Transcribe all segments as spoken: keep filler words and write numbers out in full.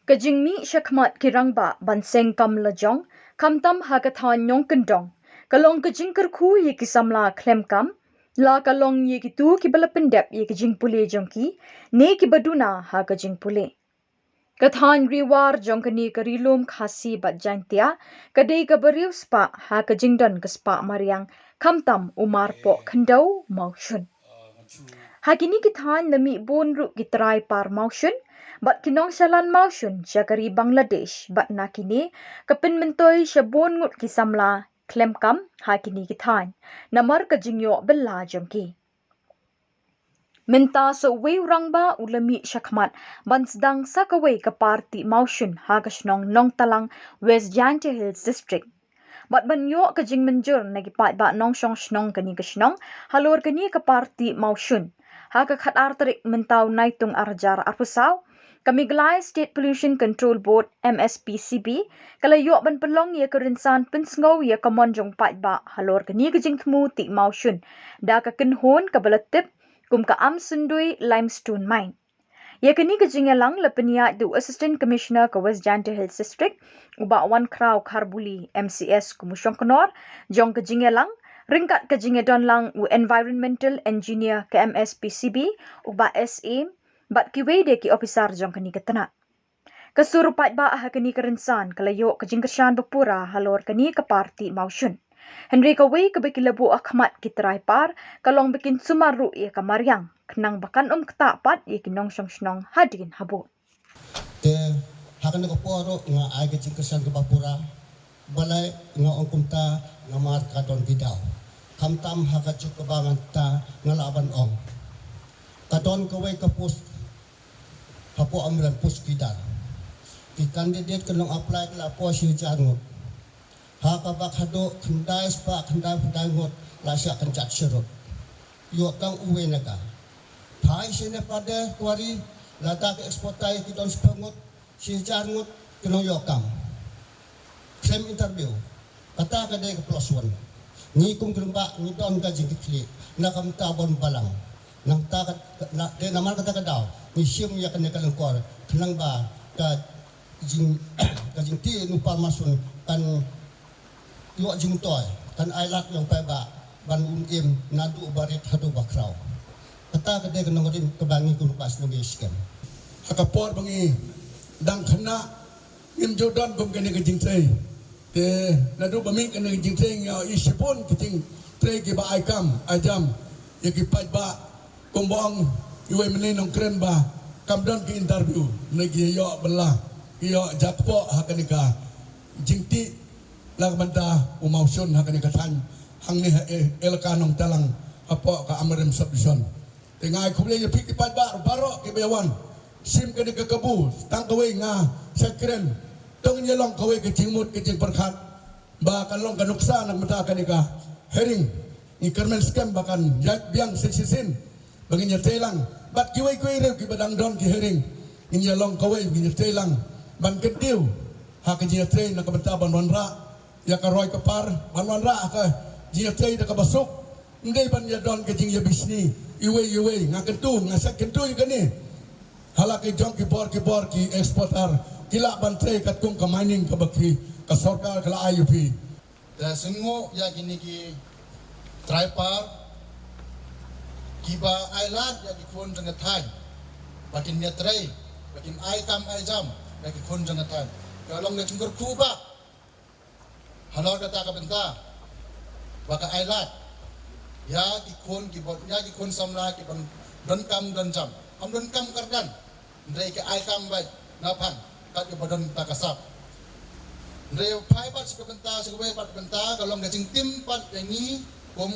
Ka jingmih shakhmat ki rangbah ban seng kam lajong, khamtam ha ka thaiñ Nongkyndong, ka long ka jingkyrkhu ïa ki samla khlem kam, la ka long ïa kito kiba la pyndep ïa ka jingpule jong ki, ne kiba duna ha ka jingpule. Ka thaiñ Ri War jong kane ka Ri Lum Khasi bad Jaiñtia ka dei kaba riewspah ha ka jingdon ka spah mariang, khamtam u marpoh khyndew mawshun. Ha kine ki thaiñ la mih bun ruh ki trai par mawshun bad ki nongshalan mawshun sha ka ri Bangladesh, bad na kine ka pynmyntoi sha bun ngut ki samla khlem kam ha kine ki thaiñ namar ka jingïoh bylla jong ki. Mynta sa uwei u rangbah u la mih shakhmat ban sdang sa kawei ka par tih mawshun ha ka shnong Nongtalang, West Jaintia Hills District. Bad ban ïoh ka jingmynjur na ki paidbah nongshong shnong kane ka shnong halor kane ka par tih mawshun, ha ka khatar tarik mynta u Naitung arhajar arphew saw, ka Meghalaya State Pollution Control Board, M S P C B, ka la ïoh ban pynlong ïa ka rynsan pynsngew ïa ka mon jong paidbah halor kane ka jingthmu tih mawshun da ka kynhun kaba la tip kum ka Amsundui Limestone Mine. Ïa kane ka jingïalang la pynïaid da u Assistant Commissioner ka West Jaintia Hills District, u Bah Wankhraw Kharbuli, M C S kum u shongknor jong ka jingïalang, ryngkat ka jingïadon lang u Environmental Engineer ka M S P C B, u Bah S A, bad kiwei de ki ophisar jong kane ka tnat. Ka sur u paidbah ha kane ka rynsan ka la ïoh ka jingkyrshan bapura halor kane ka par tih mawshun. Hynrei kawei kaba ki la buh ha khmat ki trai par ka long ba kin sumar ruh ïa ka mariang, khnang ba kan ym ktah pat ïa ki nongshong shnong hadien habud. Te ha kane ka por ruh nga ai ka jingkyrshan kaba pura, balei nga ong kumta, namar ka don ki daw. Khamtam ha ka juk kaba mynta nga lah ban ong, ka don kawei ka post hapoh Amrem, post Kidar. Ki candidate ki nong apply ki la poi shi hajar ngut. Ha kaba khadduh khyndai spah khyndaiphew khyndai ngut la shah kynjat sharud. Ïoh tang uwei na ka. Phai shane pat de kwari, lada ka exporter ki don spah ngut, shi hajar ngut ki nong ïoh kam. Khlem interview. Kata ka dei ka plus one. Ngi kum ki rangbah ngi don ka jingkitkhlieh na ka bynta bun balang. Nangta ka, na, dei namar kata ka daw ngi shim ïa kane ka lyngkor, khnang ba ka jing, ka jingtih u par mawshun kan ïoh jingmyntoi, kan ailad ïa u paidbah ban ym im naduh ba rit haduh ba khraw. Kata ka dei ka nongrim kaba ngi kum u rangbah shnong ngi skhem. Ha ka por ba ngi dang khynnah ngim ju don kum kane ka jingtrei. Te naduh ba mih kane ka jingtrei ngi ïohi shibun ki jingtrei kiba ai kam ai jam ïa ki paidbah. Kumba ong iwei i mane nongkren ba kam don ki interview, ne ki ïoh bylla, ki ïoh jakpoh ha kane ka jingtih na ka bynta u mawshun ha kane ka thaiñ hangne ha e-, elaka Nongtalang hapoh ka Amrem subdivision. Te nga ai khublei ïa phi ki paidbah baroh kiba ïa wan shim kane ka kabu. Tang kawei nga sa kren, to ngin ïa long kawei ka jingmut ka jingpyrkhat ba kan long ka nuksa na ka bynta kane ka hearing. Ngi kyrmen skhem ba kan ïaid biang sa shisien ba ngin ïatrei lang bad kiwei kiwei ruh kiba dang don ki hearing. Ngin ïa long kawei, ngin ïatrei lang ban kyntiew ha ka jingïatrei na ka bynta ban wanrah ïa ka roi ka par, ban wanrah ha ka jingïatrei da kaba suk. Ym dei ban ïa don ka jingïabishni iwei iwei. Nga kyntu, nga sa kyntu ïa kane. Hala ki jong ki bor ki bor ki exporter ki lah ban trei katkum ka mining kaba ki, ka sorkar ka la ai ïa phi. Te sngew ïa kine ki trai par kiba ailad ïa ki khun jong ka thaiñ ba kin ïatrei, ba kin ai kam ai jam ïa ki khun jong ka thaiñ. Ka long ka jingkyrkhu ba halor kata ka bynta ba ka ailad ïa ki khun ki bor, ïa ki khun samla kiban don kam don jam. Kam don kam kyrdan. Hynrei ki ai kam beit na phan kat kiba don ta ka sap. Hynrei phai pat sha ka bynta, sha kawei pat ka bynta, ka long ka jingtim pat ïa ngi kum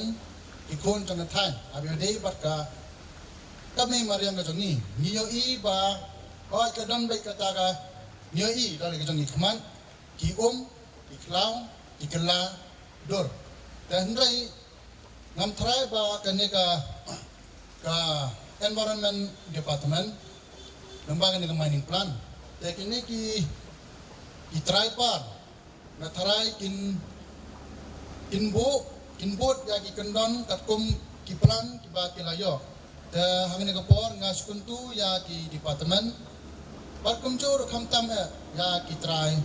ki khun jong ka thaiñ. Haba ïadei bad ka kmie mariang ka jong ngi, ngi ïohi ba hooid ka don beit kata ka, ngi ïohi da ka jong ngi khmat, ki um, ki khlaw, ki kylla dur. Te hynrei ngam tharai ba kane ka, ka Environment Department, nang ba kane ka mining plan, te kine ki, ki trai par nga tharai kin, kin buh, kin bud ïa ki kyndon katkum ki plan kiba ki la ïoh. Te hangne ka por nga sngewthuh ïa ki department Bad kumjuh ruh khamtam eh ïa ki trai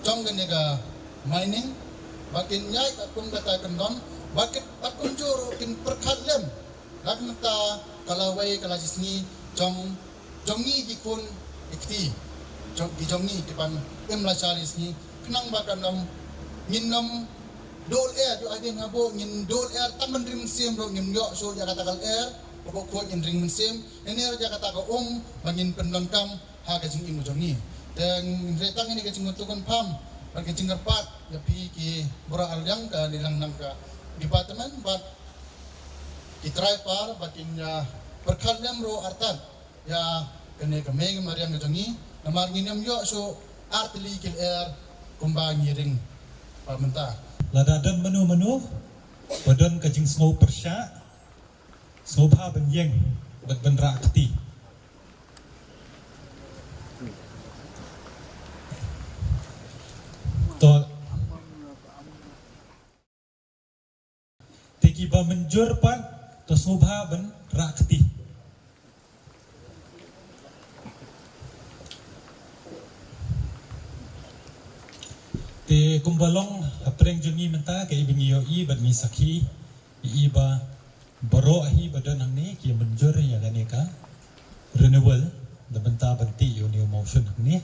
jong kane ka mining ba kin ïaid katkum kata ka kyndon, bad kumjuh ruh kin pyrkhat lem la ka mynta ka lawei ka la shisngi jong jong ngi ki khun ki kti jong ki jong ngi ki ban im lashai shisngi, khnang ba kan ym ngin ym dol er ïa hadien habu ngin dol er tang ban ring mynsiem ruh ngin ïoh shuh ïa kata ka lyer ba ko khun ngin ring mynsiem, ne ïa kata ka um ba ngin pyndonkam ha ka jingim jong ngi. Te ngin re tang ïa ka jingmut kan pham bad ka jingkyrpad ïa phi ki bura arliang ka lilang nang ka department bad ki trai par ba kin ïa pyrkhat lem ruh artat ïa kane ka mei mariang ka jong ngi, namar ngin ym ïoh shuh artylli ki lyer kumba ngi ring ba mynta. Lada don mano mano ba don ka jingsngew pyrshah, sngewbha ban ïeng bad ban rah kti. To, te kiba mynjur pat to sngewbha ban rah kti. Te kumba long hapdeng jong ngi mynta ka iba ngi ïohi bad ngi sakhi, i ba baroh hi ba don hangne ki mynjur ïa kane ka renewal da bynta ban tih ïa u new motion hangne.